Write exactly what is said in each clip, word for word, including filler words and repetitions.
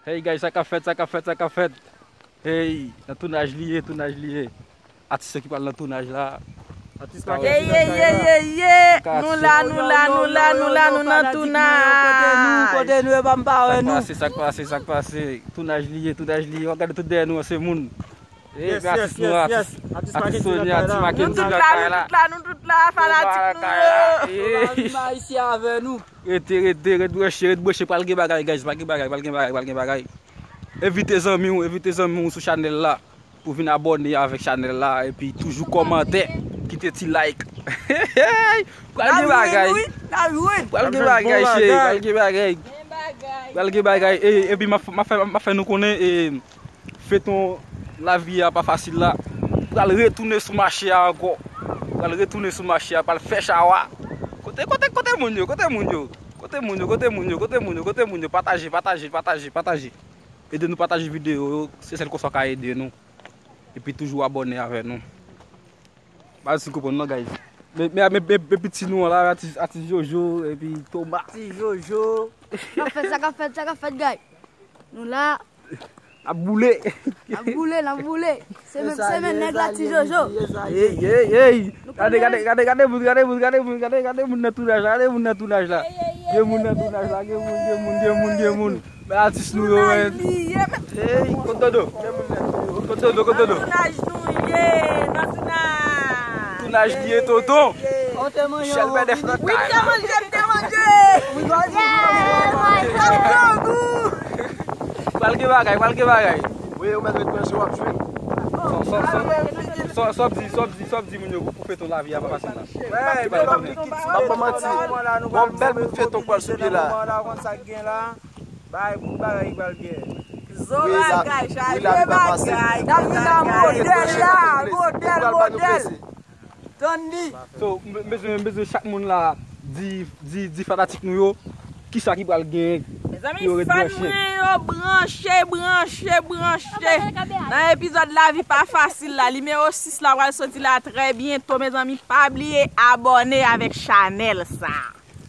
Hey guys, sa k ap fèt, sa k ap fèt, sa k ap fèt? Hey, nan tounaj li ye, tounaj li ye. Atis yo ki pral nan tounaj la. Atis la. Ye, ye, ye, ye, ye. Nou la, nou la, nou la, nou la, nou nan tounaj. Kote nou, kote nou, e pa m pa wè nou. Sa k pase, sa k pase, sa k pase? Tounaj li ye, tounaj li ye. W ap gade tout dèyè nou an, se moun. Hey, atis nou, atis, atis Sonia, ti Makendy nan kay la. Nou tout la, nou tout la, nou tout la, fanatik nou yo. Hey. Ayisyen avè nou. Rete, rete, ret branche, ret branche, pral gen bagay, guys, pral gen bagay, pral gen bagay, pral gen bagay. Envite zanmi w, envite zanmi w sou chanèl la pou vin abòne avèk chanèl la, epi toujou kòmante, kite ti like. Pral gen bagay. Pral gen bagay, cheri, pral gen bagay. Pral gen bagay. E, epi m ap, m ap fè, m ap fè nou konnen, e, feyton Lavi a pa fasil la pral retounen sou mache a ankò. Pral retounen sou mache a, pral fè chawa. Kote, kote, kote moun yo, kote moun yo? Kote moun yo, kote moun yo, kote moun yo, kote moun yo? Pataje, pataje, pataje, pataje. Ede nou pataje videyo yo, se sèl konsa w ka ede nou. Epi toujou abòne avè nou. Baz, si konprann non, guys. Men, men, men, men, men piti nou an la, atis, atis Jojo, epi Thomas. Ti Jojo. Sa k ap fèt, sa k ap fèt, sa k ap fèt, guys? Nou la. N ap boule. N ap boule, n ap boule. Se men, se men nèg la, ti Jojo. Ey, ey, ey. Gade, gade, gade, gade moun, gade moun, gade moun, gade, gade moun nan tounaj la, gade moun nan tounaj la. Gen moun nan tounaj la, gen moun, gen moun, gen moun, gen moun. Men atis nou yo, men. Ey, kote Dodo? Kote Dodo, kote Dodo? Nan tounaj nou ye, nan tounaj. Tounaj li ye, tonton. Michel Bèdèf nan kay la. Wi, te manje, te manje. Pral gen bagay, pral gen bagay. Wi, ou mèt ret branche, w ap jwenn. Sa, sa, sa, sa, sa w ap di, sa w ap di, sa w ap di moun yo pou, pou feyton Lavi a pa fasil la. M ap ba w manti. Bon, bèl bout feyton k pral sou pye la. Bay bout bagay ki pral gen. Zo bagay, chaje bagay. N ap vin la modèl la, modèl, modèl. Tann li. So, m be-, m bezwen, m bezwen chak moun la di, di, di fanatik nou yo kisa ki pral genyen pou yo ret branche. Mezanmi, fan mwen yo, branche, branche, branche. Nan epizòd Lavi pa fasil la, nimewo sis la pral soti la trè byento, mezanmi, pa bliye abòne avèk chanèl sa.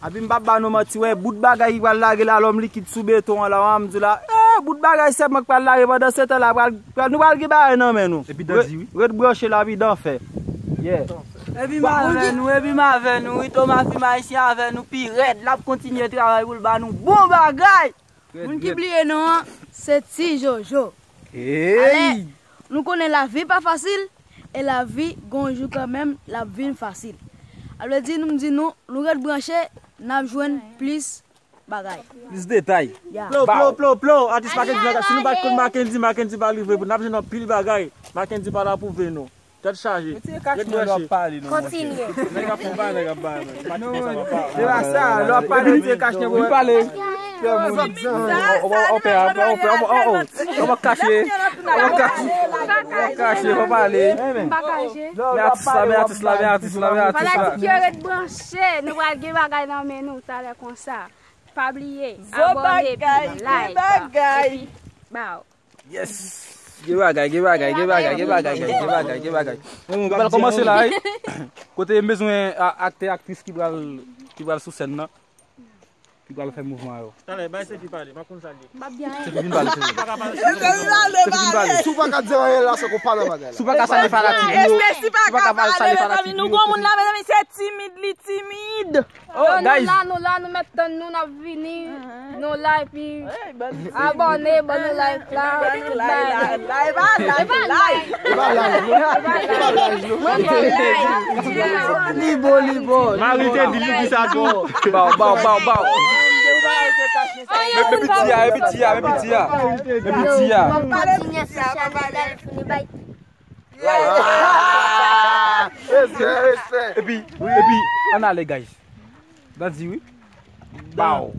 Epi m p ap ba nou manti, wè, bout bagay ki pral lage la, lòm likid sou beton an la, w a m di w la, eh, bout bagay sèlman k pral lage pandan se tan la, pral, pral, nou pral gen bagay nan men nou. Epi dan di, wi. Ret branche la, epi dan fè. Yeah. Epi m avè nou, epi m avè nou, wi, Thomas Film Ayisyen avè nou pi rèd, l ap kontinye travay pou l ba nou bon bagay. Moun ki bliye non an, se Ti Jojo. Ey! Nou konnen lavi pa fasil, e lavi gon jou kanmenm l ap vin fasil. A vle di nou m di nou, nou ret branche, n ap jwenn plis bagay. Plis detay. Ya. Plow, plow, plow, plow, atis Mackendy nan kay. Si nou bat kont Mackendy, Mackendy pa livre pou n ap jwenn anpil bagay. Mackendy pa la pwouve nou. Tèt chaje. Ret branche. Kontinye. Nèg ap fè bagay, nèg ap bay, men. Se pa sa, lè w ap pale, se kache pou pale. Ou pa kache, ou pa kache, ou pa pale. Men atis la, men atis la, men atis la, men atis la. Fanatik yo ret branche, nou pral gen bagay nan men nou talè konsa. Pa bliye, abòne, epi like. Epi, baw. Yes! Gen bagay, gen bagay, gen bagay, gen bagay, gen bagay, gen bagay. Bon, nou pral kòmanse la, wi. Kote m bezwen a-, aktè, aktris ki pral, ki pral sou sèn nan, ki pral fè mouvman yo. Talè, bay Sefi pale, m ap konn sa l ye. M ap byen. Sefi vin pale, Sefi. Sefi vin pale. Si w pa ka di anyen la, se ke w pa nan bagay la. Si w pa ka salye fanatik yo, si w pa ka salye fanatik yo. Nou gon moun la, mezanmi, se timid, li timid. Oh, nou la, nou la, nou mèt tann nou, n ap vini. Nou la, epi abòne, ban nou like la. Li bon, li bon. Mari te di li di sa tou. Baw, baw, baw, baw. Men, men piti a, men piti a, men piti a. Men piti a. Kontinye sou chanèl la, fini bay. Ah! Respè, respè. Epi, epi, ann ale, guys. Nan di wi. Baw.